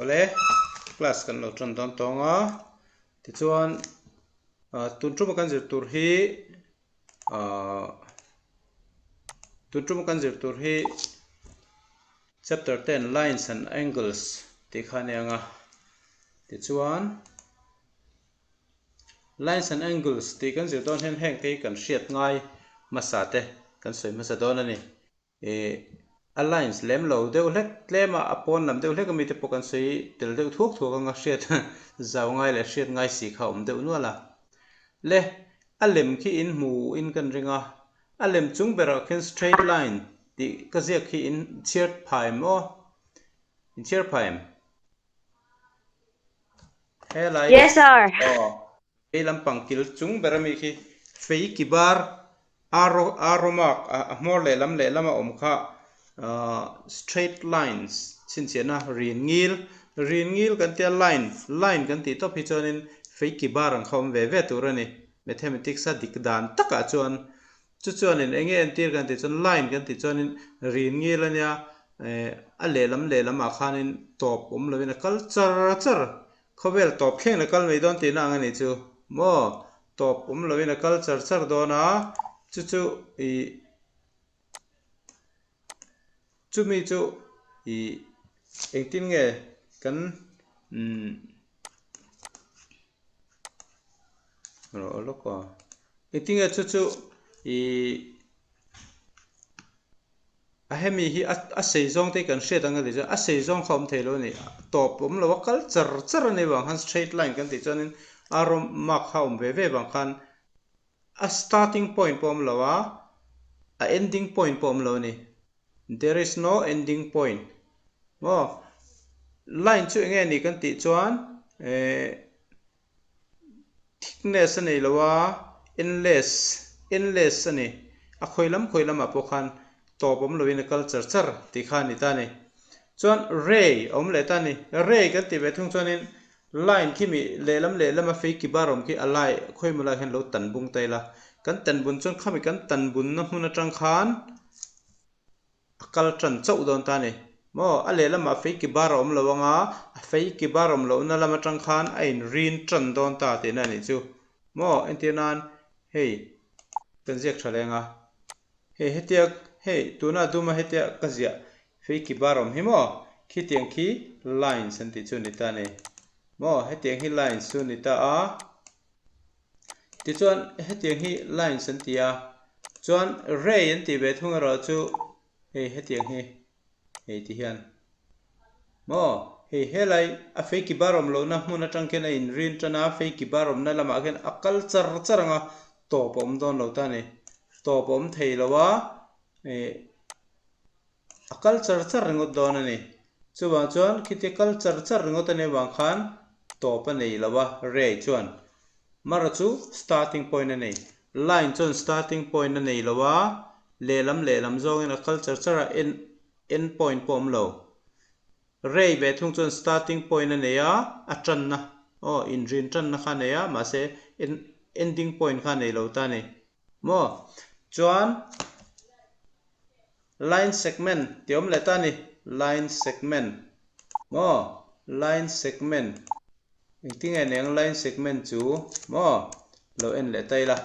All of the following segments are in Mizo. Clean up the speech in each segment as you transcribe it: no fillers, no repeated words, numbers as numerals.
Awle, class kan lo tan dawn tawng a, tichuan tun tuma kan zir tur hi tun tuma kan zir tur hi chapter 10 lines and angles tih kha a ni ang a, tichuan lines and angles tih kan zir dawn hian heng te hi kan hriat ngai hmasa te kan sawi hmasa dawn a ni. Ih a lines lem lo deuh hlek tlem a, a pawn lam deuh hlek ami te pawh kan sawi tel deuh thuak thuak anga hriat zau ngai leh hriat ngai si kha a awm deuh nual a. Le a lem khi in hmu in kan ring a, a lem chung berah khian straight line tih ka ziak khi in chhiar pha em aw? In chhiar pha em? Helai Yes sir. Aw. Fei lampang kil chung ber ami khi fei ki bar arrow arrow mark a hmawr lehlam lehlam a awm kha straight lines chhinchhiahna rin ngil rin ngil kan tia line line kan tih tawp hi chuanin fei ki bar ang kha awm ve ve tur a ni mathematics a dik dan takah chuan chu chuanin eng nge entir kan tih chuan line kan tih chuanin rin ngil a nia a lehlam lehlam ah khanin tawp awm lovin a kal char char Khawvel tawp thleng a kal mai dawn tihna ang a nih chu maw? Tawp awm loin a kal char char dawn a, chu chu ih chumi chu ih engtin nge kan umm rawh lawk aw engtin nge chu chu ih. A hemi hi a sei zawng te hi kan hriat ang a tih chuan a sei zawng kha a awm thei lo a ni. Tawp awm lo a kal char char a nih vang khan straight line kan tih chuanin arrow mark kha a awm ve ve vang khan a starting point pawh a awm lo a, a ending point pawh a awm lo a ni. There is no ending point. Maw? Line chu eng nge ni kan tih chuan eh Thickness a nei lo a, endless, endless a ni. A khawi lam khawi lamah pawh khan tawp awm loin a kal char char tih kha a ni ta a ni. Chuan ray a awm leh ta a ni. Ray kan tih ve thung chuanin line khi mi lehlam lehlama fei ki bar awm khi a lai khawi maw lai hian lo tan bung ta ila. Kan tan bun chuan khami kan tan bunna hmun atang khan A kal tan chauh dawn ta a ni. Maw, a lehlamah fei ki bar a awm lo anga, a fei ki bar awm lohna lam atang khan a inrin tan dawn ta tihna a nih chu. Maw, entir nan hei kan ziak tha leng a, hei hetia hei tuna duma hetia ka ziah fei ki bar awm hi maw, khitiang khi lines an tih chu a ni ta a ni. Maw, hetiang hi lines chu a ni ta a. Tichuan hetiang hi lines an ti a, chuan ray an tih ve thung erawh chu hei hetiang hi hei ti hian maw hei helai a fei ki bar awm lohna hmun atang khian a inrin tan a, fei ki bar awmna lamah khian a kal char char ang a, tawp a awm dawn lo ta a ni, tawp a awm thei lo a ih. A kal char char ringawt dawn a ni. Chuvang chuan khitia kal char char ringawt a nih avang khan tawp a nei lo a, Ray chuan Mara chu starting point a nei. Line chuan starting point a nei lo a, lehlam lehlam zawngin a kal char char a, end end point pawh a awm lo. Ray ve thung chuan starting point a nei a, a tanna aw inrin tanna kha a nei a, mahse end ending point kha a nei lo ta a ni. Maw? Chuan line segment tih awm leh ta a ni. Line segment. Maw? Line segment. Engtin nge eng line segment chu maw? Lo en leh ta ila.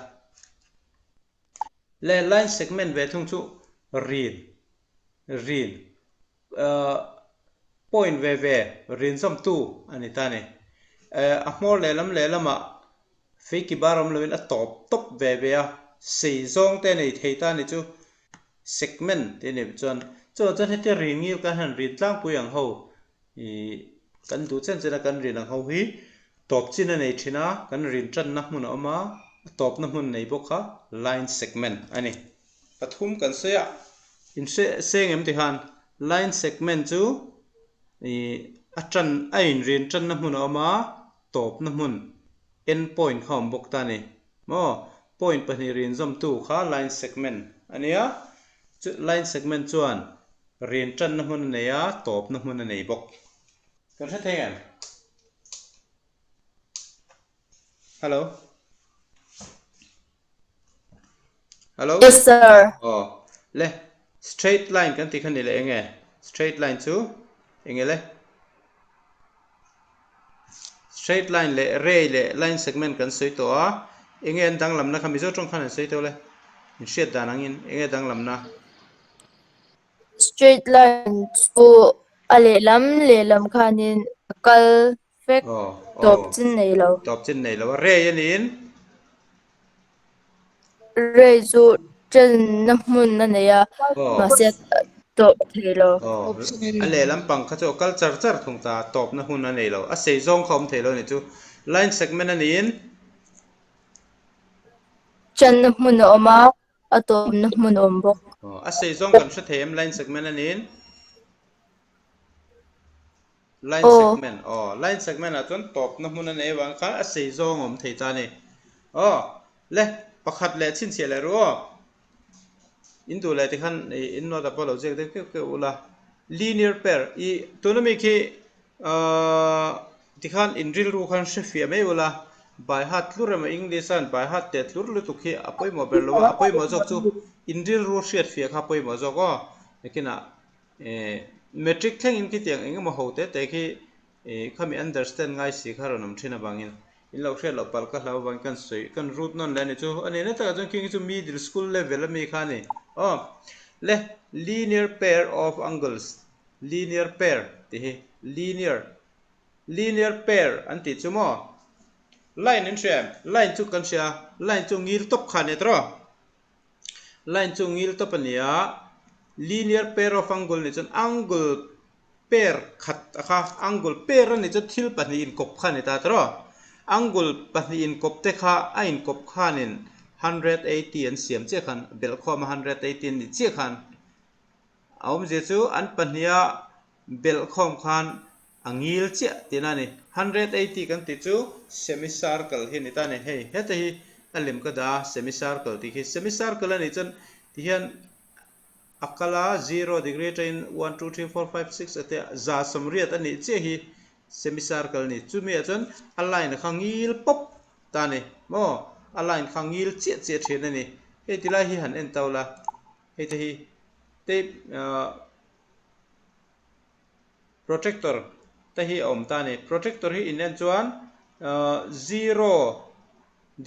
Le line segment ve thung chu rin. Rin. Point ve ve rinzawmtu a ni ta a ni. A hmawr lehlam lehlamah fei ki bar awm loin a tawp tawp ve ve a, sei zawng te a nei thei ta a ni chu segment tih a ni chuan chuvang chuan hetia rin ngil kan han rin tlangpui ang ho ih kan duh chen chen a kan rin ang ho hi tawp chin a nei thin a, kan rin tanna hmun a awm a, a tawpna hmun nei bawk kha line segment a ni. Pathum kan sawi a, in hre seng em tikhan line segment chu ih a tan a inrin tanna hmun a awm a, tawpna hmun end point kha a awm bawk ta a ni. Maw point pahnih rin zawmtu kha line segment a nia, chu line segment chuan rin tanna hmun a nei a, tawpna hmun a nei bawk. Kan hre thei em? Hello. Hello? Yes sir. Aw. Le, straight line kan tih kha ni leh eng nge? Straight line chu eng nge le? Straight line leh ray leh line segment kan sawi tawh a, enge an danglamna kha Mizo tawng khan an sawi tawh le? In hriat dan angin enge danglamna? Straight line chu a lehlam lehlam khanin a kal vek tawp chin nei lo. Tawp chin nei lo a, ray a niin. Ray chu ṭenna hmun a nei a, mahse tawp thei lo. Aw, a lehlam pang kha chu a kal char char thung ta, tawpna hun a nei lo. A sei zawng kha a awm thei lo a ni chu. Line segment a niin. Ṭenna hmun a awm a, a tawpna hmun a awm bawk. Aw, a sei zawng kan hre thei em line segment a niin? Line segment, aw, line segment ah chuan tawpna hmun a nei avang khan a sei zawng a awm thei ta a ni. Aw, le, pakhat leh chhinchhiah leh ru aw. In duh leh tikhan in note ah pawh lo ziak deuh keuh keuh ula. Linear pair, i tuna mi khi ahh tikhan in rilru khan hre fiah mai ula, by heart tlur emaw English a by heart teh tlur lutuk hi a pawimawh ber lo a, a pawimawh zawk chu in rilru hriat fiah kha a pawimawh zawk aw. Nakinah Eh, matric thlengin khitiang eng emaw ho te te khi eh khami understand ngai si kha rawn awm thin avangin in lo hriat loh palh ka hlau avangin kan sawi kan root nawn leh a ni chu. A nihna takah chuan khing hi chu middle school level ami kha a ni. Aw, le linear pair of angles, linear pair tih hi linear, linear pair an tih chu maw? Line an hria em? Line chu kan hria, line chu ngil tawp kha a ni tawh. Line chu ngil tawp a ni a, linear pair of angle nih chuan angle pair khat a kha, angle pair a nih chuan thil pahnih inkawp kha a ni ta tawh. Angle pahnih inkawp te kha a inkawp khanin 180 an siam chiah khan, belhkhawm a 180 an nih chiah khan a awmzia chu an pahniha belhkhawm khan a ngil chiah tihna a ni. 180 kan tih chu semicircle hi a ni ta a ni. Hei heta hi a lem ka dah a, semicircle tih khi. Semicircle a nih chuan tihian a kal a, zero degree atangin one, two, three, four, five, six a tia 180 a nih chiah hi semicircle a ni. Chumi ah chuan a line a kha ngil pawp ta a ni maw? A line kha ngil chiah chiah thin a ni. Hei tilai hi han en tau la, hei te hi tape ahh. Projector te hi a awm ta a ni. Projector hi in en chuan zero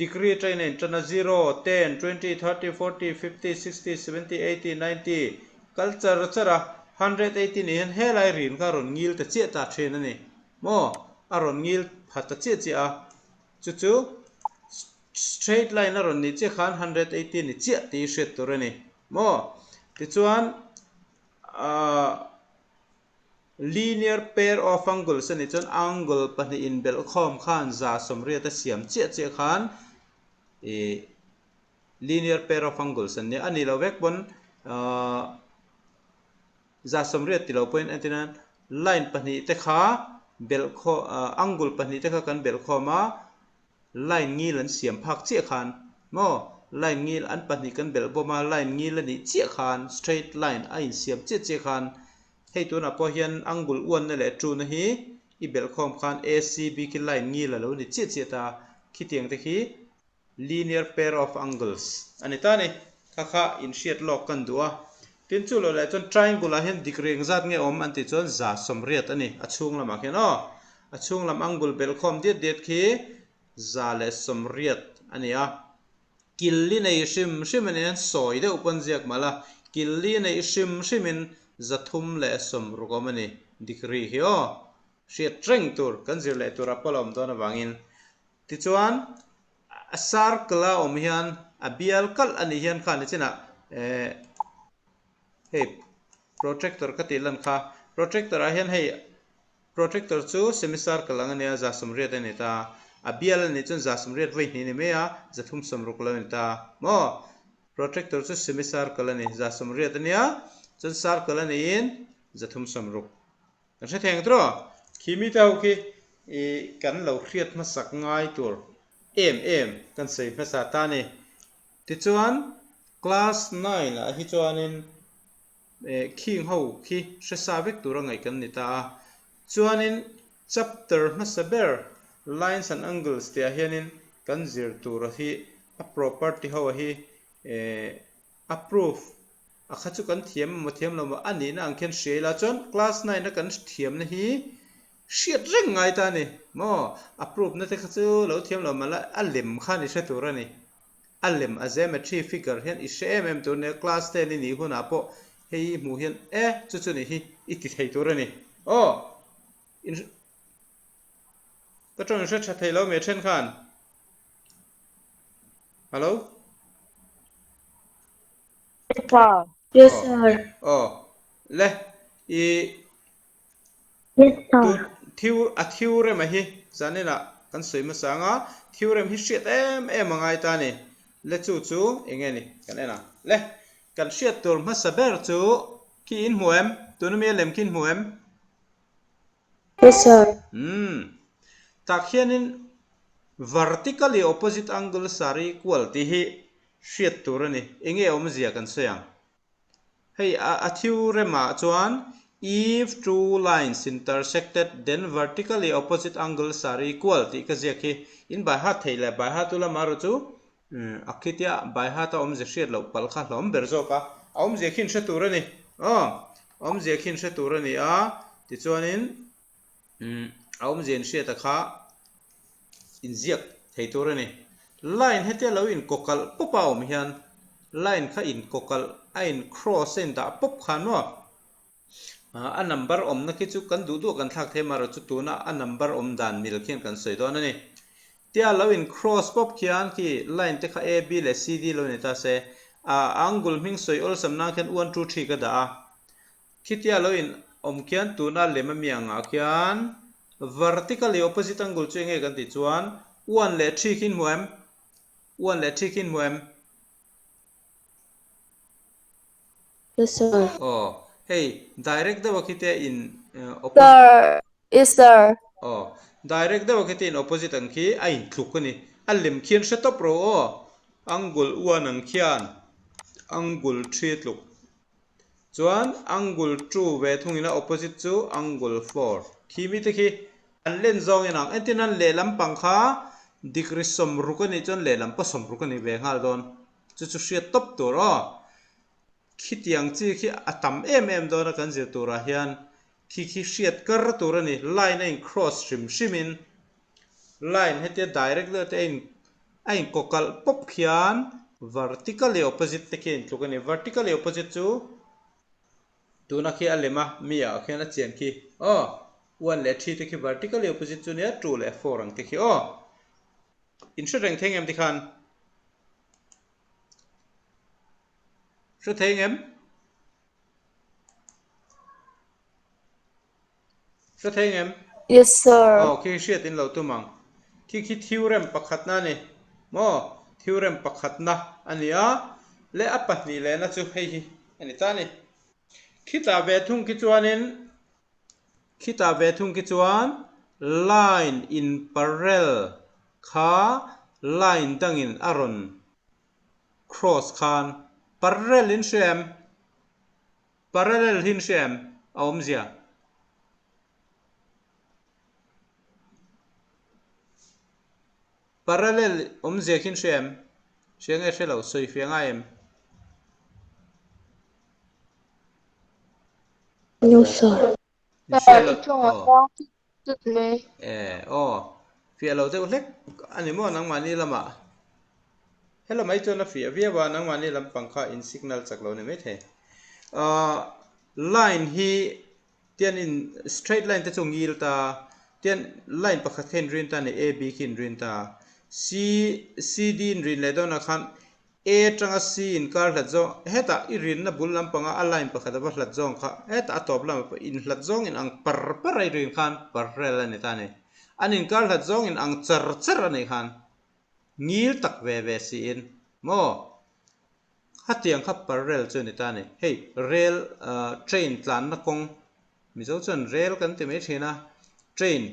degree atangin a intan a, zero, ten, twenty, thirty, forty, fifty, sixty, seventy, eighty, ninety kal char char a, 180 ni hian helai rin kha a rawn ngil ta chiah ta thin a ni maw? A rawn ngil pha ta chiah chiah a, chu chu straight line a rawn nih chiah khan 180 ni chiah tih hi hriat tur a ni maw? Tichuan Ahh linear pair of angles a nih chuan angle pahnih inbelh khawm khan 180 a siam chiah chiah khan ih linear pair of angles an nia. A nih loh vek pawn ahh 180 ti lo pawhin entir nan line pahnih te kha belh khawm ahh angle pahnih te kha kan belh khawm a. Line ngil an siam phak chiah khan maw? Line ngil an pahnih kan belh bawm a, line ngil a nih chiah khan straight line a insiam chiah chiah khan hei tunah pawh hian angle uanna leh tuna hi i belh khawm khan ACB khi line ngil a lo ni chiah chiah ta, khitiang te khi linear pair of angles a ni ta a ni. Kha kha inhriat lawk kan duh a. Tin chu lo leh chuan triangle ah hian degree engzat nge awm an tih chuan 180 a ni a chhung lamah khian aw. A chhung lam angle belh khawm diat diat khi 180 a ni a. Kil li nei hrim hrim a nia sawi deuh pawn ziak mah la kil li neih hrim hrimin 360 awm a ni degree hi aw. Hriat reng tur kan zir leh tur a pawh la awm dawn avangin tichuan A circle a awm hian a bial kalh a nih hian khan nichinah eh hei protractor ka tih lan kha protractor ah hian hei protractor chu semicircle ang a nia 180 a ni ta a bial a nih chuan 180 vawi hnih a ni mai a 360 lo a ni ta maw protractor chu semicircle a ni 180 a nia chuan circle a niin 360. Kan hre thei ang tawh a, khi mite ho khi i kan lo hriat hmasak ngai tur em em kan sawi hmasa ta a ni. Tichuan class nine ah hi chuanin eh khing ho khi hre sa vek tura ngaih kan ni ta a. Chuanin chapter hmasa ber lines and angles tih ah hianin kan zir tur hi a property ho hi eh a proof A kha chu kan thiam emaw thiam lo maw a nihna ang khian hria ila chuan class nine a kan thiamna hi Hriat reng ngai ta a ni maw? A proof na te kha chu lo thiam lo mah la, a lem khan i hre tur a ni. A lem a geometry figure hian i hre em em tur a nia, class ten i nih hunah pawh hei i hmuh hian e chu chu nih hi i ti thei tur a ni. Aw! In ka tawng in hre tha thei lo mai then khan. Hello? Yes sir. Aw le i Yes sir. Tu a theorem a hi zaninah kan sawi hmasa anga theorem hi hriat em em a ngai ta a ni. Le chu chu eng nge ni kan en ang. Le kan hriat tur hmasa ber chu khi in hmu em? Tuna mi a lem khi in hmu em? Yes sir. Umm. Tak hianin vertically opposite angles are equal tih hi hriat tur a ni. Enge awmzia kan sawi ang? Hei a theorem-ah chuan if two lines intersected then vertically opposite angles are equal tih ka ziak hi in by heart theih leh by heart u lama erawh chu a khitia by heart a awmzia hriat loh palh kha hlawm ber zawk a, a awmzia khi in hre tur a ni. Aw, a awmzia khi in hre tur a ni a, tichuanin A awmzia inhriata kha inziak thei tur a ni. Line hetia lo inkawkalh pawp a awm hian line kha inkawkalh a in cross a indah pawp khan maw a number awmna khi chu kan duh duh kan thlak thei amaherawh chu tuna a number awm dan mil khian kan sawi dawn a ni. Tia lo in cross pawp khian khi line te kha A, B leh C, D lo ni ta se a angle hming sawi awlsam nan khian one, two, three ka dah a. Khitia lo in awm khian tuna lem a mi angah khian vertically opposite angle chu enge kan tih chuan one leh three khi in hmu em? One leh three khi in hmu em? Yes sir. Aw hei direct deuh a khitia in opposite Sir, yes sir. Aw direct deuh a khitia in opposite ang khi a in tluk a ni. A lem khian hre tawp ro aw. Angle one ang khian angle three tluk. Chuan angle 2 ve thungin a opposite chu angle 4. Khi mite khi an len zawng in ang. Entir nan lehlam pang kha degree 60 a nih chuan lehlam pawh 60 a ni ve nghal dawn. Chu chu hriat tawp tur aw. Khitiang chi khi a tam em em dawn a kan zir turah hian khi khi hriat kar tur a ni. Line a in cross hrim hrim in line hetia direct deuh te a in a in kawkalh pawp khian vertically opposite te khi a intluk a ni. Vertically opposite chu tuna khi a lem a mi ah khian a chian khi aw one leh three te khi vertically opposite chu nia two leh four ang te khi aw in hre reng thei ngem tikhan hre thei ngem? Hre thei ngem? Yes sir. Aw khi hriat in lo tum ang. Khi khi theorem pakhatna a ni. Maw? Theorem pakhatna a ni a, leh a pahnih lehna chu hei hi a ni ta a ni. Khitah ve thung khi chuanin khitah ve thung khi chuan line in parallel kha line dangin a rawn cross khan parallel in hria em? Parallel hi in hria em? A awmzia. Parallel awmzia khi in hria em? Hria nge hre lo, sawi fiah ngai em? No sir. In hria lo, aw. E, aw. Fiah lo deuh hlek a ni maw nangmahni lamah? Hela mai chuan a fiah viau a, nangmahni lampang kha in signal chak lo ni maithei. Ahh line hi tian in straight line te chu ngil ta, tian line pakhat kha in rin ta a ni, A B khi in rin ta, C C D in rin leh dawnah khan A atanga C inkar hlat zawng hetah i rinna bul lampanga a line pakhat a va hlat zawng kha hetah a tawp lamah pawh inhlat zawng in ang par par a i rin khan parallel a ni ta a ni. An inkar hlat zawng in ang char char a nih khan ngil tak ve ve siin maw khatiang kha parallel chu a ni ta a ni. Hei rail train tlanna kawng Mizo chuan rail kan ti mai thin a, train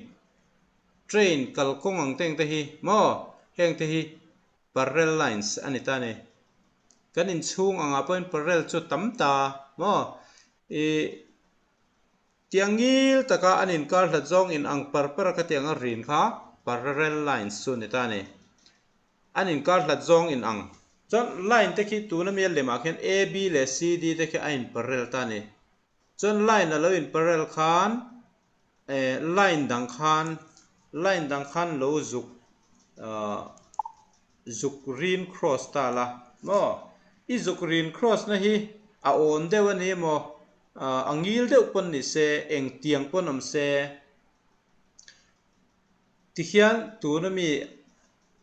train kalkawng ang te ang te hi maw heng te hi Parallel lines a ni ta a ni. Kan inchhung angah pawhin parallel chu tam ta maw? Ih tiang ngil taka an inkar hlat zawng in ang par par a ka tih anga rin kha parallel lines chu a ni ta a ni. An inkar hlat zawng in ang. Chuan line te khi tuna mi a lemah khian A, B leh C, D te khi a in parallel ta a ni. Chuan line a lo in parallel khan. Eh line dang khan line dang khan lo zuk ah zuk rin cross ta la maw i zuk rin cross na hi a awn deuh a ni maw ah a ngil deuh pawn ni se eng tiang pawn awm se tikhian tuna mi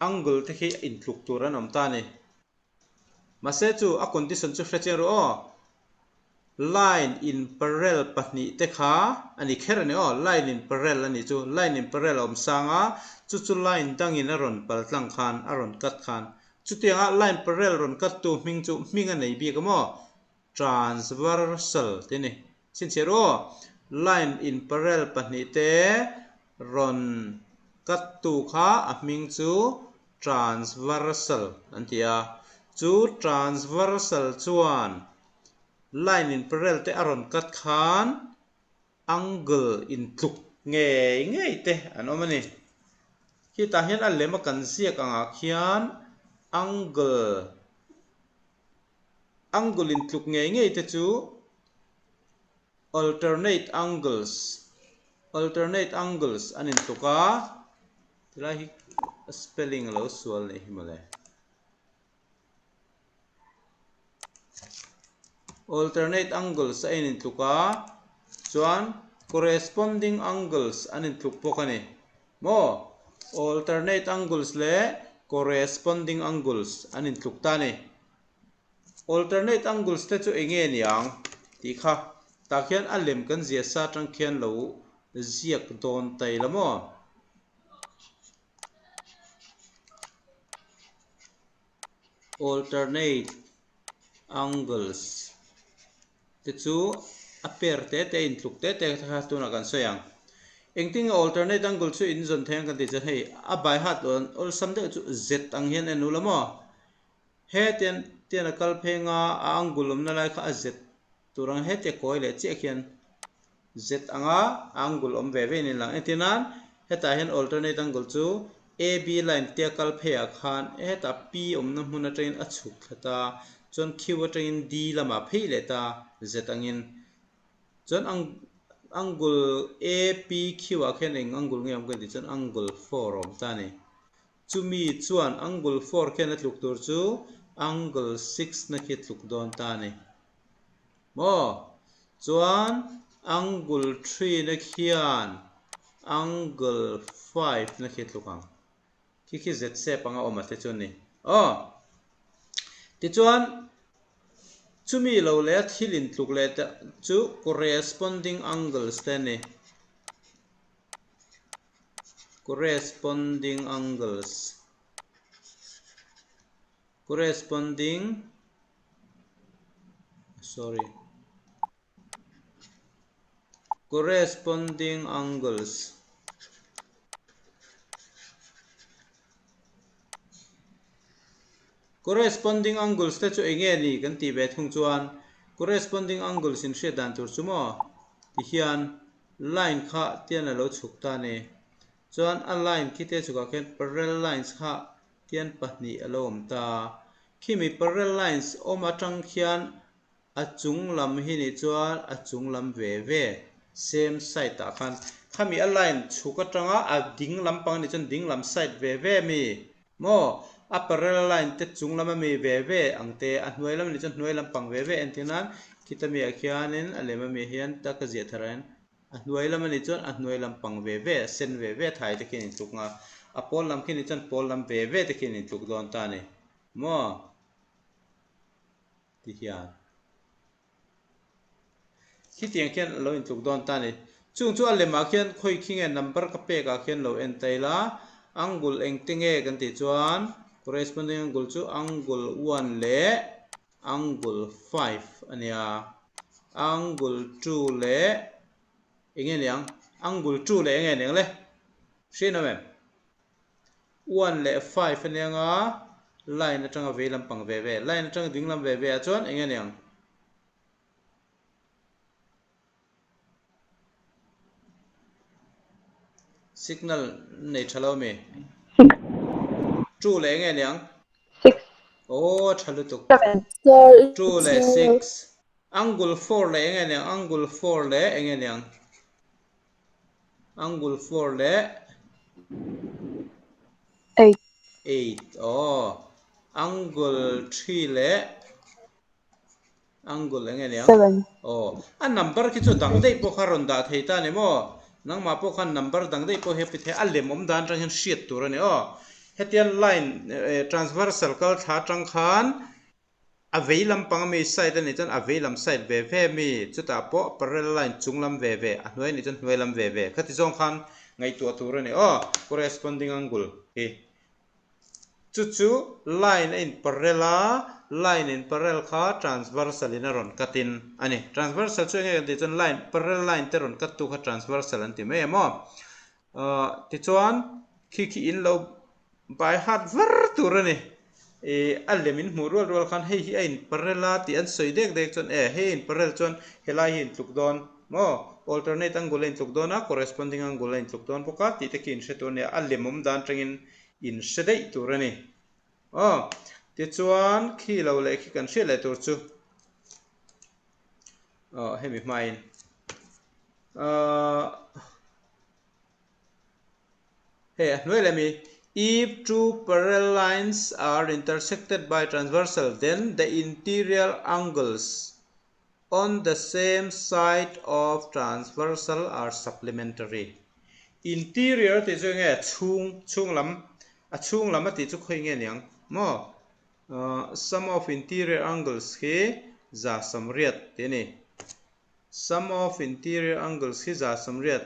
angle te khi intluk tur an awm ta a ni. Mahse chu a condition chu hre chiang rawh aw. Line in parallel pahnihte kha a ni kher a ni aw. Line in parallel a nih chu. Line in parallel a awm sang a, chu chu line dangin a rawn pal tlang khan, a rawn cut khan. Chutianga line parallel rawn cut tu hming chu hming a nei bik a maw? Transversal tih a ni. Chhinchhiah rawh aw. Line in parallel pahnihte rawn cut tu kha a hming chu transversal an ti a, chu transversal chuan line in parallel te a rawn cut khan angle in tluk ngei ngei te an awm a ni. Khitah hian a lem a kan ziak angah khian angle angle in tluk ngei ngei te chu alternate angles alternate angles an in tluk a. Tilai hi a spelling a lo sual nih hi mawle. Alternate angles a in intluk a, chuan corresponding angles an intluk bawk a ni. Maw? Alternate angles leh corresponding angles an intluk ta a ni. Alternate angles te chu eng nge niang tih kha tah khian a lem kan ziah sa atang khian lo ziak dawn ta ila maw? Alternate angles te chu a pair te te intluk te te kha tunah kan sawi ang. Engtin nge alternate angle chu in zawn thei ang kan tih chuan hei a by heart awlsam deuh chu Z ang hian en ula maw? He tian tian a kal pheng a, a angul awmna lai kha a zet tur ang hetia kawi leh chiah khian zet anga a angul awm ve ve in lang. Entir nan hetah hian alternate angle chu AB line tia kal pheiah khan hetah P awmna hmun atangin a chhuk thla ta, chuan Q atangin D lamah phei leh ta zet angin. Chuan angle APQ ah khian eng angle nge awm ka tih chuan angle 4 a awm ta a ni. Chumi chuan angle 4 khian a tluk tur chu angle 6 na khi a tluk dawn ta a ni. Maw? Chuan angle 3 na khian angle 5 na khi a tluk ang. Khi khi Z shape anga awm a te chu a ni. Aw! Tichuan chumi lo leh a thil intluk leh te chu corresponding angles te a ni. Corresponding angles Corresponding sorry Corresponding angles Corresponding angles te chu eng nge ni kan tih ve thung chuan corresponding angles in hriat dan tur chu maw tihian line kha tian a lo chhuk ta a ni. Chuan a line khi te chhukah khian parallel lines kha tian pahnih a lo awm ta. Khimi parallel lines awm atang khian a chung lam hi nih chuan a chung lam ve ve same side ah khan khami a line chhuk atanga a ding lampang nih chuan ding lam side ve ve a mi maw a parallel line te chung lam a mi ve ve ang te a hnuai lam nih chuan hnuai lampang ve ve entir nan khita mi ah khianin a lem ami hian ta ka ziah thar ah hian a hnuai lam anih chuan a hnuai lampang ve ve a sen ve ve a thai te khian intluk nga a pawl lam khi nih chuan pawl lam ve ve te khian intluk dawn ta a ni maw. Ti hian khitiang khian a lo intluk dawn ta a ni. Chung chu a lemah khian khawi khi nge number ka pek ah khian lo en ta ila, angle engte nge kan tih chuan corresponding angle chu angle one leh angle five a nia, angle two leh eng nge niang angle two leh eng nge niang le hriat em em? One leh five a nia nga line atanga vei lampang ve ve line atanga ding lam ve ve ah chuan eng nge niang? Signal nei tha lo mi? Six. Two leh eng nge niang? Six. Aw a tha lutuk. Seven. Two leh six. Angle four leh eng nge niang? Angle four leh eng nge niang? Angle 4 leh 8. 8 aw. Angle 3 leh Angle eng nge niang? 7. Aw. A number khi chu dang daih pawh kha rawn dah thei ta ni maw? Nangmah pawh khan number dang daih pawh hi a pe thei a, a lem awm dan atang hian hriat tur a ni aw. Hetiang line transversal kal thla atang khan A vei lampang ami side a nih chuan a vei lam side ve ve ami, chutah pawh parallel line chung lam ve ve, a hnuai a nih chuan hnuai lam ve ve. Khati zawng khan ngaihtuah tur a ni aw, corresponding angle hi. Chu chu line a in parallel a, line in parallel kha transversal in a rawn cut in a ni. Transversal chu eng nge kan tih chuan line parallel line te rawn cut tu kha transversal an ti mai em aw. Tichuan khi khi in lo By heart var tur a ni. Ih a lem in hmuh rual rual khan hei hi a in parel a tih an sawi dek dek chuan e hei a in parel chuan helai hi a in tluk dawn maw alternate angle a in tluk dawn a corresponding angle a in tluk dawn bawk a tih te khi in hre tur a nia a lem awm dan atangin in hre daih tur a ni. Aw tichuan khi lo leh khi kan hriat leh tur chu aw hemi hmain ahh. Hei a hnuai leh mi, If two parallel lines are intersected by transversal then the interior angles on the same side of transversal are supplementary. Interior tih chu enge chhung chhung lam a chhung lam a tih chu khawi nge niang maw? Sum of interior angles hi 180 tih a ni. Sum of interior angles hi 180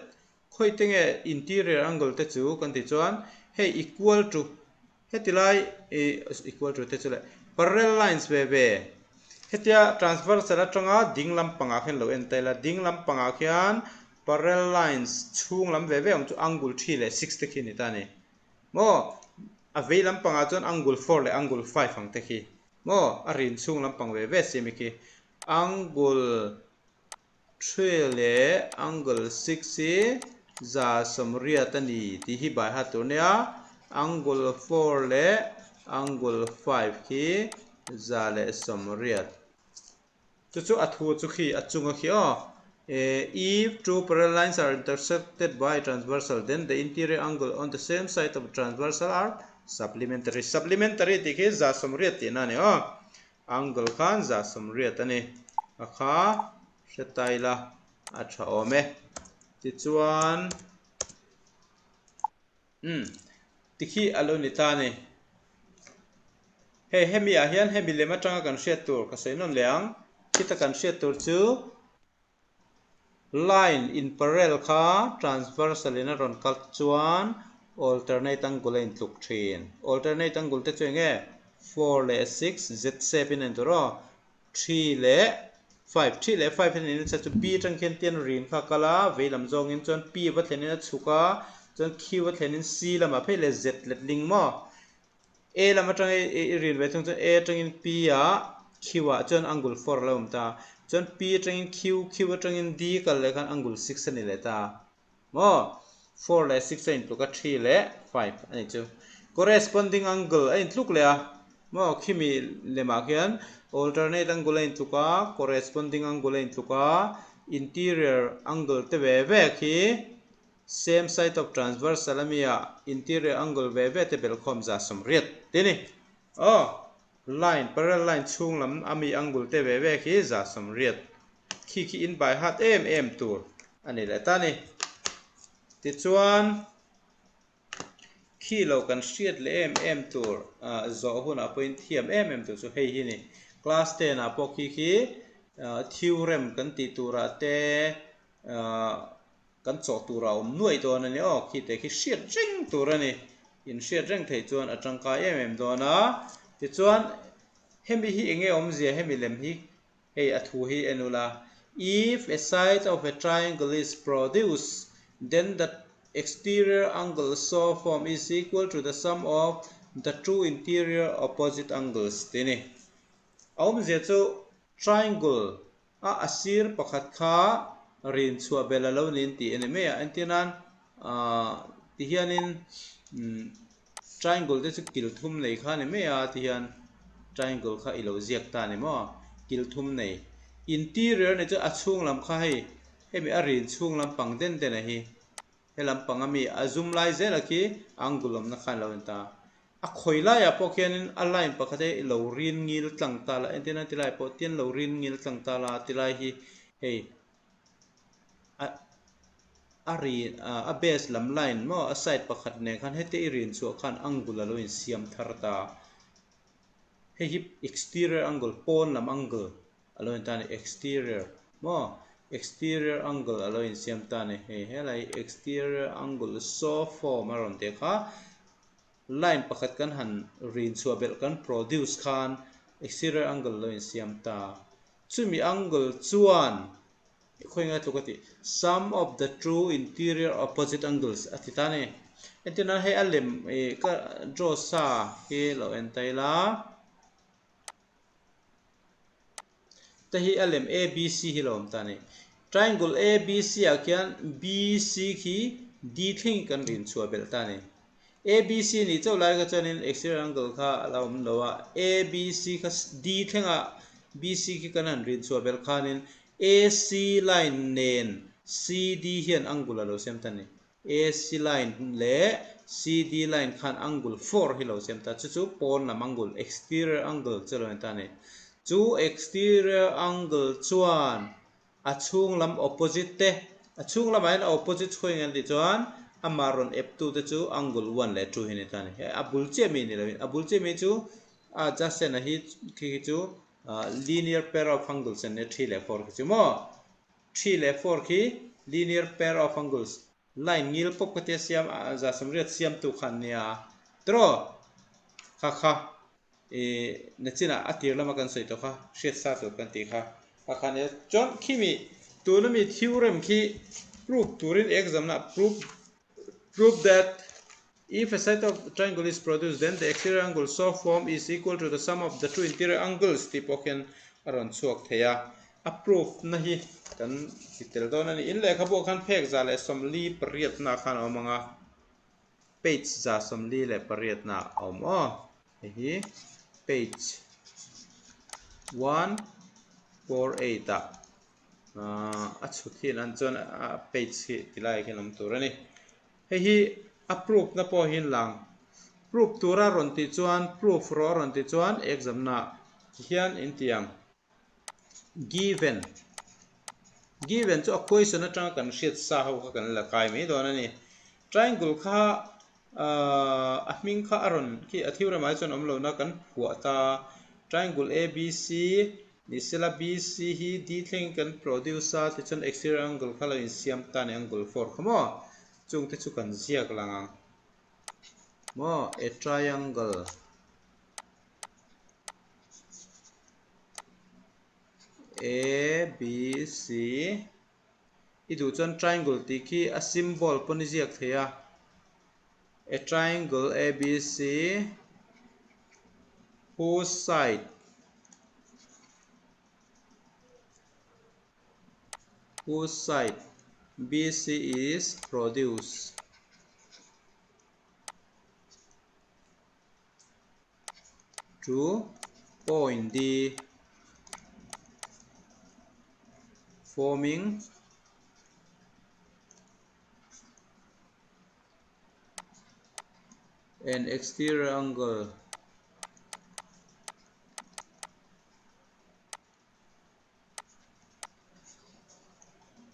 Khawi te nge interior angle te chu kan tih chuan hei equal to heti lai ih equal to te chu leh parallel lines ve ve hetia transversal atanga ding lampangah khian lo en ta ila ding lampangah khian parallel lines chhung lam ve ve awm chu angle 3 leh 6 te khi a ni ta a ni maw a vei lampangah chuan angle 4 leh angle 5 ang te khi maw a rin chhung lampang ve ve siam i khi angle 3 leh angle 6 hi 180 a ni tih hi bai hat tur nia, angle 4 leh angle 5 khi 180. Chu chu a thu chu khi a chunga khi aw. If two parallel lines are intersected by a transversal then the interior angle on the same side of transversal are supplementary. Supplementary tih khi 180 tihna a ni aw. Angle khan 180 a ni. A kha hre ta ila a tha awm e. Tichuan umm tikhi a lo ni ta a ni. Hei hemi ah hian hemi lem atanga kan hriat tur ka sawi nawn leh ang. Khita kan hriat tur chu. Line in parallel kha transversal in a rawn cut chuan alternate angle a intluk thin. Alternate angle te chu eng nge? 4 leh 6 Z shape in a intur aw. 3 leh 5, 3 leh 5 hian in inchhe chu B atang khian tian rin kha a kal a, vei lam zawngin chuan P va thlenin a chhuk a, chuan Q va thlenin C lamah phei leh Z letling maw? A lam atanga i rin ve thung chuan A atangin P ah Q ah chuan angle 4 a lo awm ta. Chuan P atangin Q, Q atangin D kal leh khan angle 6 a ni leh ta. Maw? 4 leh 6 a intluk a, 3 leh 5 a ni chu. Corresponding angle a intluk leh a. Maw? Khimi lemah khian alternate angle a intluk a, corresponding angle a intluk a, interior angle te ve ve khi Same side of transversal a mi a interior angle ve ve te belhkhawm 180 ti ni. Aw, line, parallel line chhung lam a mi angle te ve ve khi 180 khi khi in by heart em em tur a ni leh ta ni. Tichuan, khi lo kan hriat leh em em tur zawh hunah pawhin thiam em em tur chu hei hi ni. Class 10 ah pawh khi khi theorem kan tih turah te Kan chawh tur a awm nuaih dawn a ni aw, khi te khi hriat reng tur a ni. In hriat reng theih chuan a tangkai em em dawn a. Tichuan, hemi hi enge awmzia hemi lem hi hei a thu hi en ula, If a side of a triangle is produced, then the exterior angle so formed is equal to the sum of the two interior opposite angles tih a ni. A awmzia chu triangle A a sir pakhat kha rin chhuah belh a lo niin tih a ni mai a, entir nan ahh ti hianin umm triangle te chu kil thum nei kha a ni mai a ti hian triangle kha i lo ziak ta a ni maw kil thum nei interior nei chu a chhung lam kha hei hemi a rin chhung lampang den den a hi. He lampang ami a zum lai zela khi angle awmna khan a lo en ta. A khawi laiah pawh khianin a line pakhat hi lo rin ngil tlang ta la, entirna tilai pawh tian lo rin ngil tlang ta la tilai hi hei a a ri a base lam line maw a side pakhat nen khan heti i rin chhuah khan angle a lo insiam thar ta. Hei hi exterior angle pawn lam angle a lo in ta a ni exterior maw exterior angle a lo insiam ta a ni hei helai exterior angle saw form a rawn tih kha line pakhat kan han rin chhuah belh kan produce khan exterior angle a lo insiam ta chumi angle chuan Khawi ngai tluk a tih? Sum of the two interior opposite angles a ti ta a ni. Entir nan hei a lem ih ka draw sa hi lo en ta ila. Te hi a lem ABC hi lo awm ta a ni. Triangle ABC ah khian BC khi D thleng kan rin chhuah belh ta a ni. ABC nih chauh lai kha chuanin exterior angle kha a la awm lo a, ABC kha D thlengah BC khi kan han rin chhuah belh khanin AC line nen CD hian angle a lo siam ta a ni. AC line leh CD line khan angle 4 hi lo siam ta, chu chu pawn lam angle, exterior angle chu a lo ni ta a ni. Chu exterior angle chuan A chhung lam opposite te, a chhung lamah hian a opposite chhuai nge an tih chuan amah rawn ep tu te chu angle one leh two hi a ni ta a ni. Hei a bul chiah mi ni lovin a bul chiah mi chu a adjacent a hi khi khi chu linear pair of angles an nia three leh four khi chu maw three leh four khi linear pair of angles line ngil pawp kha tia siam za sawmriat siamtu kha an nia tiraw kha kha. I nachinah a tir lama kan sawi tawh kha, hriat sa tur kan tih kha a kha nia. Chuan khimi tuna mi theorem khi proof turin exam na proof proof that if a side of triangle is produced then the exterior angle so formed is equal to the sum of the two interior angles tih pawh khian a rawn chhuak thei a. A proof na hi kan ti tel dawn a ni. In lehkhabu ah khan phek 148 na khan a awm ang a. Page 148 na a awm aw. Hei hi page 148 ah a chhut hian an chuan a page hi ti lai khian awm tur a ni. Hei hi a proof na pawh hi lang proof tura rawn tih chuan proof rawh a rawn tih chuan exam na ti hian in ti ang. Given Given chu a question atanga kan hriat sa ho kha kan la kai mai dawn a ni. Triangle kha ahh a hming kha a rawn khi a theorem ah hi chuan awm lo na kan phuah ta. Triangle ABC ni sela BC hi D thlengin kan produce a tichuan exterior angle kha lo insiam ta a ni angle 4 kha maw chungte chu kan ziak lang ang maw a triangle. A B C I duh chuan triangle tih khi a symbol pawn i ziak thei a a triangle A B C whose side whose side B C is produced. To point D forming an exterior angle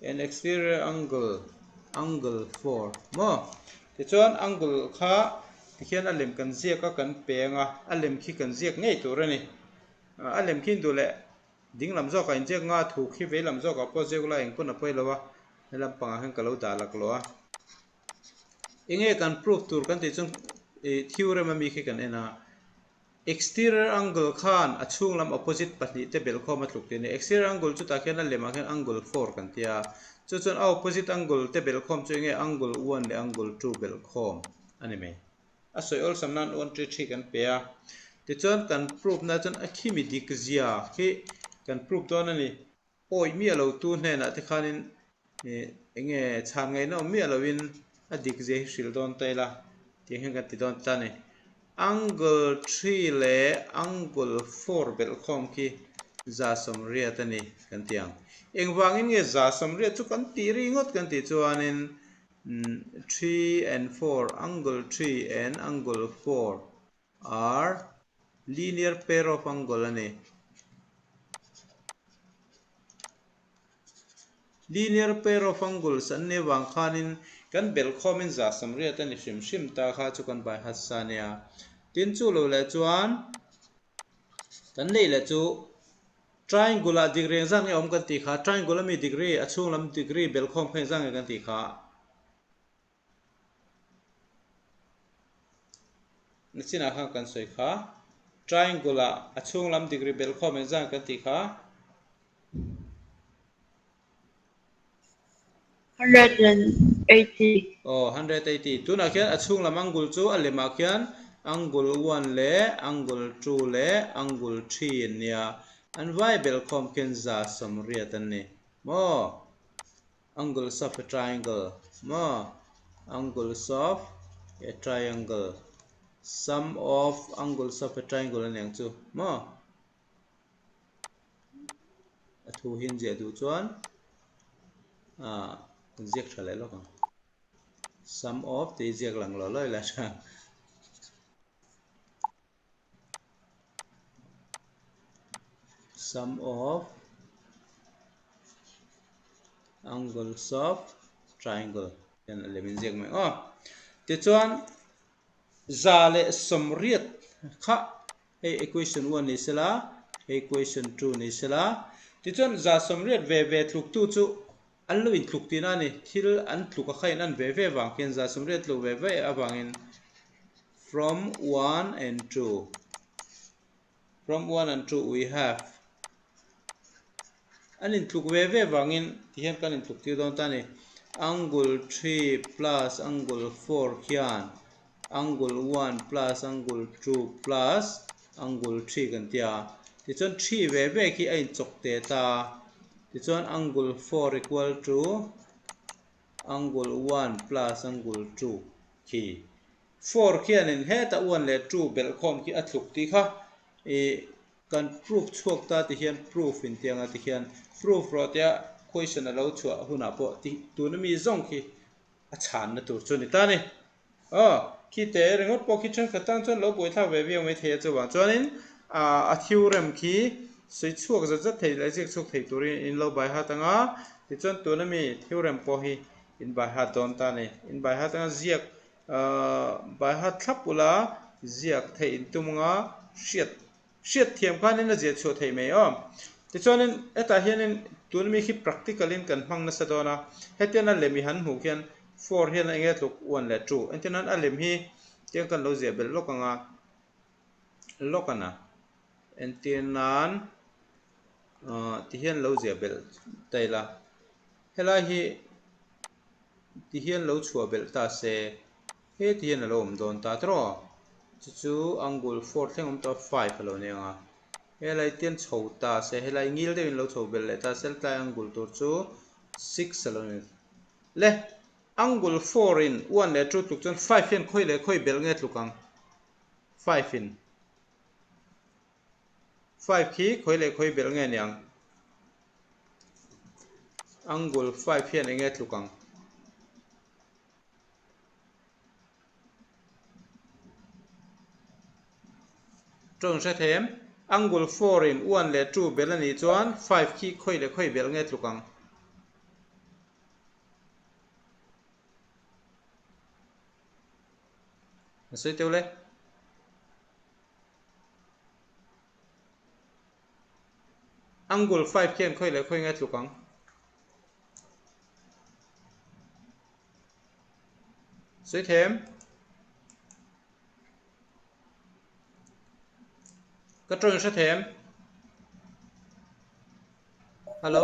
An exterior angle angle 4 maw tichuan angle kha tikhian a lem kan ziak a kan peng a a lem khi kan ziak ngei tur a ni a lem khi duh leh ding lam zawkah inziak nga thu khi vei lam zawkah pawh ziak ula engpawn a pawi lo a he lampangah hian ka lo dah laklawh a enge kan proof tur kan tih chuan ih theorem ami khi kan en a. Exterior angle khan a chhung lam opposite pahnihte belhkhawm a tluk tih a ni. Exterior angle chutah khian a lemah khian angle 4 kan ti a. Chu chuan a opposite angle te belhkhawm chu enge angle 1 leh angle 2 belhkhawm a ni mai. A sawi awlsam nan 1 3 3 kan pe a. Tichuan kan proof na chuan a khimi dik zia khi kan proof dawn a ni. Awi miah lo tu hnenah te khanin ih eng nge chhan ngaihna awm miah loin a dik zia hi hrilh dawn ta ila tih hian kan ti dawn ta a ni. Angle 3 leh angle 4 belhkhawm khi 180 a ni kan ti ang. Engvangin nge 180 chu kan tih ringawt kan tih chuanin. 3 and 4, angle 3 and angle 4 are linear pair of angle a ni. Linear pair of angles an nih avang khanin kan belhkhawmin za samriat a ni hrim hrim ta kha chu kan bai hat sa nia. Tin chu lo leh chuan kan neih leh chu triangle ah degree engzat nge awm kan tih kha, triangle ami degree a chhung lam degree belhkhawm kha engzat nge kan tih kha. Nachinah khan kan sawi kha triangle ah a chhung lam degree belhkhawm engzat kan tih kha. 180. Aw, 180. Tunah khian a chhung lam angle chu a lemah khian angle one leh angle two leh angle three an nia. An vai belhkhawm khian 180 an ni. Maw? Angles of a triangle. Maw? Angles of a triangle. Sum of angles of a triangle a ni ang chu. Maw? A thu hi an ziah duh chuan ah an ziak tha leh lawk ang. Sum of tih hi ziak lang lo lawi la tha. Sum of angles of triangle hian a lem in ziak mai aw. Tichuan 180 kha Hei equation one ni sela, hei equation two ni sela. Tichuan 180 ve ve tluktu chu an lo intluk tihna a ni. Thil an tluk a kha in an ve ve vang khian 180 tluk ve ve avangin from one and two, from one and two we have An intluk ve ve vangin tihian kan intluk tir dawn ta a ni. Angle 3 plus angle 4 khian angle 1 plus angle 2 plus angle 3 kan ti a. Tichuan 3 ve ve khi a inchawk teh ta a. Tichuan angle 4 equal to angle 1 plus angle 2 khi. 4 khianin hetah 1 leh 2 belhkhawm khi a tluk tih kha ih Kan proof chhuak ta ti hian proof in tiang a ti hian proof rawh tia question a lo chhuah hunah pawh ti tuna mi zawng khi a chhanna tur chu a ni ta a ni. Aw, khi te ringawt pawh khi thenkhat tan chuan lo buaithlak ve viau mai thei a chuvang chuanin a theorem khi sawi chhuak zat zat thei leh ziak chhuak thei turin in lo bai hat ang a, tichuan tuna mi theorem pawh hi in bai hat dawn ta a ni. In bai hat anga ziak bai hat thlap ula ziak theih in tum anga hriat Hriat thiam khanin a ziah chhuah theih mai aw. Tichuanin hetah hianin tun mi khi practical in kan hmang nasa dawn a, hetian a lem i han hmuh khian four hian a enge tluk one leh two engtin a lem hi tiang kan lo ziah belh lawk ang a, lawk a na entir nan ah ti hian lo ziah belh ta ila helai hi ti hian lo chhuah belh ta se. Heti hian a lo awm dawn ta tawh. Chu chu angle four thleng awm tawh a five a lo ni ang a. Helai tian chho ta se helai ngil deuhin lo chho belh leh ta se tlai angle tur chu six a lo ni. Le angle four in one leh two tluk chuan five hian khawi leh khawi belh nge tluk ang? Five in five khi khawi leh khawi belh nge niang? Angle five hian enge tluk ang? Tawng hre thei em? Angle 4 in 1 leh 2 bel a nih chuan 5 khi khawi leh khawi bel nge tluk ang? A sawi teuh le. Angle 5 khian khawi leh khawi nge tluk ang? Sawi thei em? Ka tawng hre thei em? Hello?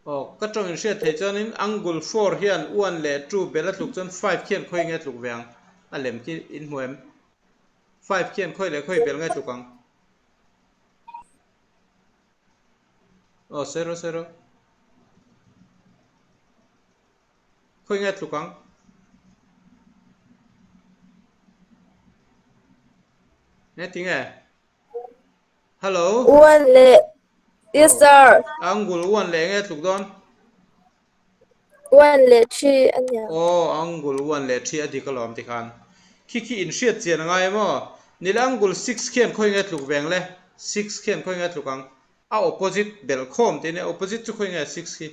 Aw, ka tawng in hriat thei chuanin angle 4 hian 1 leh 2 bel a tluk chuan 5 khian khawi nge tluk ve ang? A lem khi in hmu em? 5 khian khawi leh khawi bel nge tluk ang? Aw, sawi rawh, sawi rawh. Khawi nge tluk ang? Nge ti nge? Hello? One leh Yes sir. Angle one leh nge tluk dawn? One leh three a nia. Aw, angle one leh three a dik alawm tikhan. Khi khi inhriat chian a ngai em aw? Nila angle six khian khawi nge tluk veng le? Six khian khawi nge tluk ang? A opposite belh khawm tih nia, opposite chu khawi nge six khi?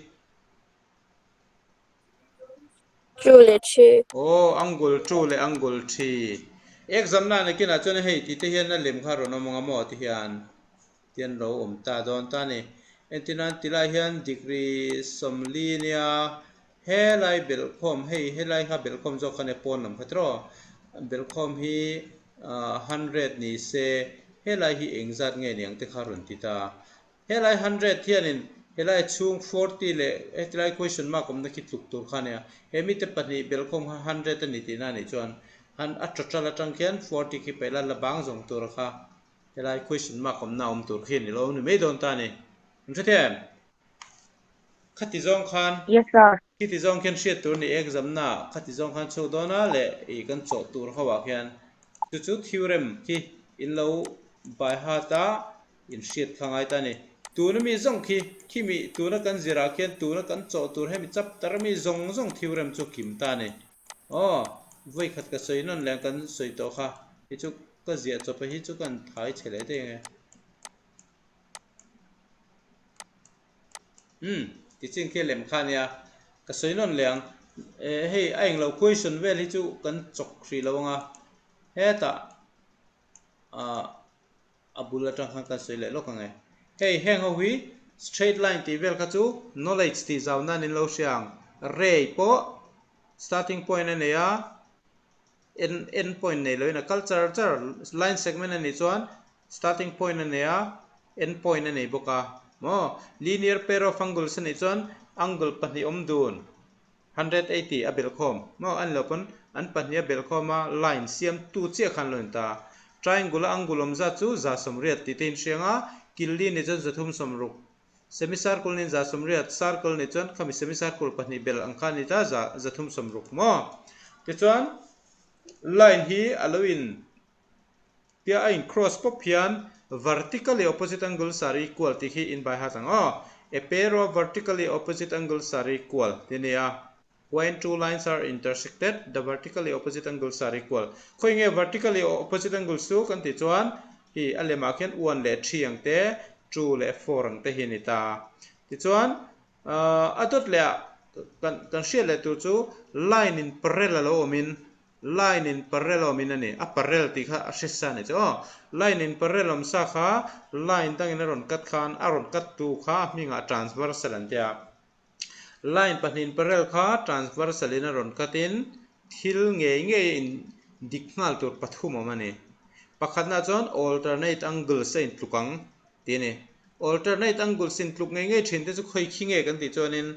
Two leh three. Aw, angle two leh angle three. Exam na nakinah chuan hei tih te hian a lem kha rawn awm ang a maw ti hian. Tian lo awm ta dawn ta a ni. Entirnan tilai hian degree 40 nia helai belhkhawm hei helai kha belhkhawm zawk kha nia pawn lam kha tiraw belhkhawm hi hundred ni se helai hi engzat nge niang te kha rawn ti ta. Helai hundred hianin helai chhung 40 leh hetilai question mark awmna khi tluk tur kha nia he mite pahnih belhkhawm kha hundred a ni tihna a nih chuan a total atang khian 40 khi paih la la bang zawng tur kha Helai question mark awmna awm tur khi a ni lo ni mai dawn ta a ni. An hre thei em? Khati zawng khan Yes sir. Khiti zawng khian hriat tur a ni exam na ah khati zawng khan chhuak dawn a leh ih kan chawh tur ho ah khian chu chu theorem khi in lo by heart a in hriat kha ngai ta a ni. Tuna mi zawng khi khimi tuna kan zir ah khian tuna kan chawh tur hemi chapter ami zawng zawng theorem chu kim ta a ni. Aw, vawi khat ka sawi nawn leh kan sawi tawh kha hi chu ka ziah chawp a hi chu kan thai chhe leh daih ang e. Umm, tichin khi lem kha ania, ka sawi nawn leh ang. Eh hei a englo question vel hi chu kan chawk hrih lo ang a, hetah ah a bul atang khan kan sawi leh lawk ang e. Hei heng ho hi straight line tih vel kha chu knowledge tih zau nan in lo hria ang. Ray pawh starting point a nei a, end end point nei loin a kal char char. Line segment a nih chuan starting point a nei a, end point a nei bawk a. Maw? Linear pair of angles a nih chuan angle pahnih awm dun. 180 a belhkhawm maw a ni lo pawn an pahnih a belhkhawm a line siam tu chiah khan lo in ta. Triangle a angle awm zat chu 180 tih te in hriang a, killi ni chuan 360, semicircle nen 180, circle ni chuan khami semicircle pahnih belh ang kha a ni ta 360 maw. Tichuan line hi a lo in Tia a in cross pawp hian vertically opposite angles are equal tih khi in by heart ang aw. A pair of vertically opposite angles are equal tih a ni a. When two lines are intersected, the vertically opposite angles are equal. Khawi nge vertically opposite angles chu kan tih chuan hi a lemah khian one leh three ang te, two leh four ang te hi a ni ta. Tichuan a dawt leh ah kan hriat leh tur chu line in parallel a lo awmin Line in parallel awmin a ni. A parallel tih kha a hre sa a ni chu aw. Line in parallel awm sa kha line dangin a rawn cut khan a rawn cut tu kha a hmingah transversal an ti a. Line pahnih in parallel kha transversal in a rawn cut in thil ngei ngei a in dik nghal tur pathum awm a ni. Pakhatna chuan alternate angles a intluk ang tih a ni. Alternate angles intluk ngei ngei thin te chu khawi khi nge kan tih chuanin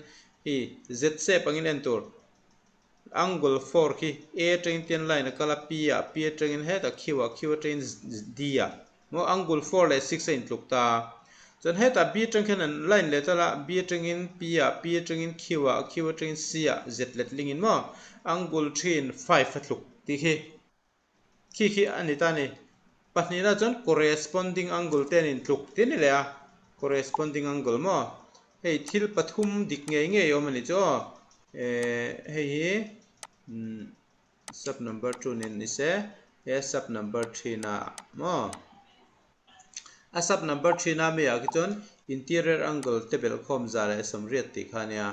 hi Z shape angin en tur. Angle four khi A atangin ten line a kal a, P ah, P atangin hetah Q ah, Q atangin D ah. Maw angle four leh six a intluk ta. Chuan hetah B atang khian an line leh tal a, B atangin P ah, P atangin Q ah, Q atangin C ah, Z letlingin maw angle three in five a tluk tih khi. Khi khi a ni ta a ni. Pahnihna chuan corresponding angle te an intluk tih a ni leh a, corresponding angle maw? Hei thil pathum dik ngei ngei awm a ni chu aw. Eh hei hi sub number two nen ni se, he sub number three na maw? A sub number three na mi ah khi chuan interior angle te belhkhawm 180 tih kha a nia.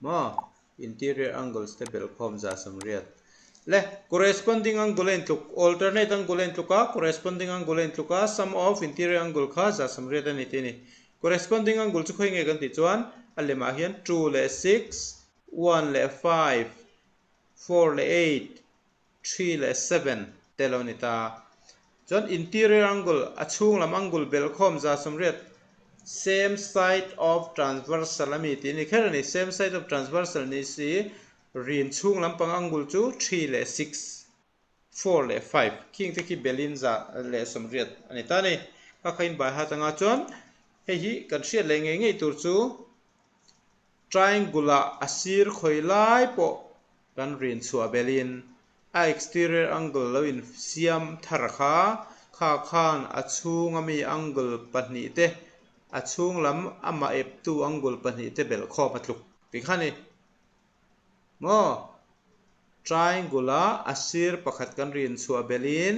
Maw? Interior angles te belhkhawm 180. Le, corresponding angle a intluk, alternate angle a intluk a, corresponding angle a intluk a, sum of interior angle kha 180 a ni tih a ni. Corresponding angle chu khawi nge kan tih chuan a lemah hian two leh six, one leh five, four leh eight, three leh seven te lo ni ta. Chuan interior angle, a chhung lam angle belhkhawm 180 same side of transversal a mi tih a ni kher a ni. Same side of transversal ni si rin chhung lampang angle chu three leh six, four leh five khing te khi belin 180 a ni ta a ni. Kha kha in by heart anga chuan hei hi kan hriat leh ngei ngei tur chu triangle ah a sir khawi lai pawh Kan rin chhuah belhin a exterior angle lo in siam thar kha, kha khan a chhung ami angle pahnih te, a chhung lam amah eptu angle pahnih te belh khawm a tluk tih kha ni. Maw? Triangle a a sir pakhat kan rin chhuah belhin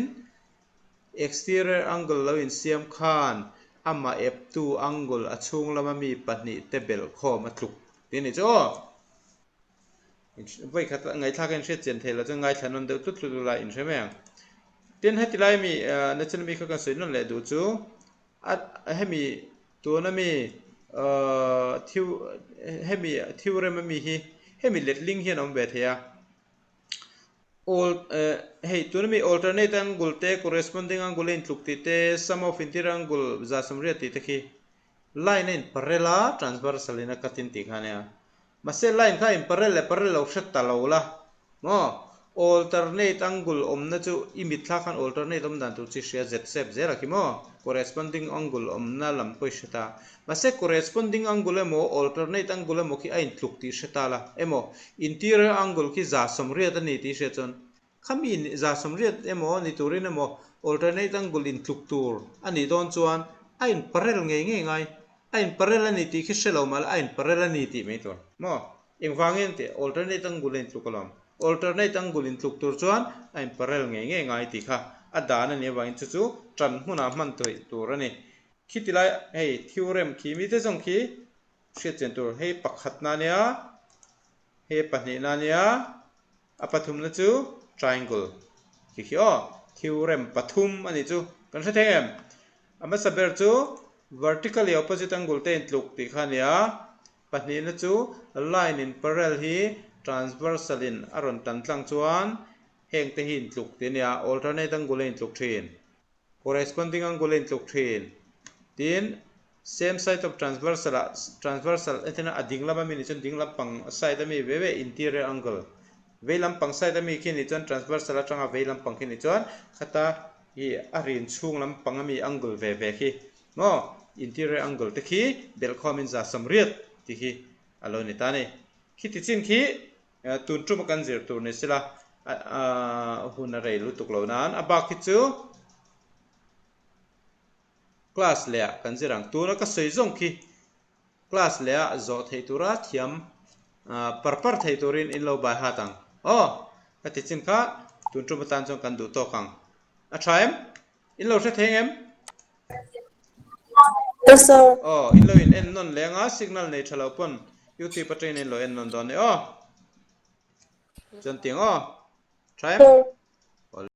exterior angle lo insiam khan amah eptu angle a chhung lama mi pahnihte belh khawm a tluk tih a nih chu aw. Vawikhat ngaihthlak a inhriat chian theih loh chuan ngaithla nawn deuh tlut tlut ula inhre mai ang. Tin, heti lai mi Nachan mi kha kan sawi nawn leh duh chu a hemi tuna mi thiu hemi theorem ami hi hemi letling hian a awm ve thei a. All hei tuna mi alternate angle te corresponding angle a intluk tih te sum of interior angle 180 tih te khi line a inparel a transversal in a cut in tih kha a nia. Mahse line kha inparel leh parel lo hre ta lo la maw? Alternate angle awmna chu i mitthla khan alternate awm dan tur chi hria zet sep zel a khi maw? Corresponding angle awmna lam pawh i hre ta. Mahse corresponding angle emaw alternate angle emaw khi a intluk tih hre ta la emaw interior angle khi 180 a ni tih hria chuan Khami 180 emaw ni turin emaw alternate angle intluk tur a nih dawn chuan a inparel ngei ngei ngai. A inparel a ni tih khi hre lo mah la a inparel a ni tih mai tur. Maw? Engvangin tih alternate angle a intluk alawm. Alternate angle intluk tur chuan a inparel ngei ngei ngai tih kha a dan a nih avangin chu chu ṭan hmunah hman theih tur a ni. Khiti lai hei theorem khi mite zawng khi hriatchian tur hei pakhatna a nia, hei pahnihna a nia. A pathumna chu triangle khi khi aw, theorem pathum a nih chu kan hre thei em? A hmasa ber chu vertically opposite angle te intluk tih kha a ni a, pahnihna chu line in parallel hi transversal in a rawn tan tlang chuan heng te hi intluk tih a ni a, alternate angle a intluk thin. Corresponding angle a intluk thin. Tin, same side of transversal ah transversal entirna a ding lam ami nih chuan ding lampang side ami ve ve interior angle vei lampang side ami khi nih chuan transversal atanga vei lampang khi nih chuan khata hi a rin chhung lampang ami angle ve ve khi maw interior angle te khi belhkhawmin 180 tih khi a lo ni ta a ni. Khiti chin khi Tun ṭuma kan zir tur ni sela hun a rei lutuk lo nan a bak hi chu class leh ah kan zir ang. Tuna ka sawi zawng khi class leh ah zawh theih tura thiam par par thei turin in lo bai hat ang. Aw ka ti chin kha tun ṭum atan chuan kan duh tawk ang. A ṭha em? In lo hre thei em? Yes sir. Aw, in lo in en nawn leng a, signal nei tha lo pawn YouTube atangin in lo en nawn dawn ni aw. Chuan tiang aw. Tha em? Sir.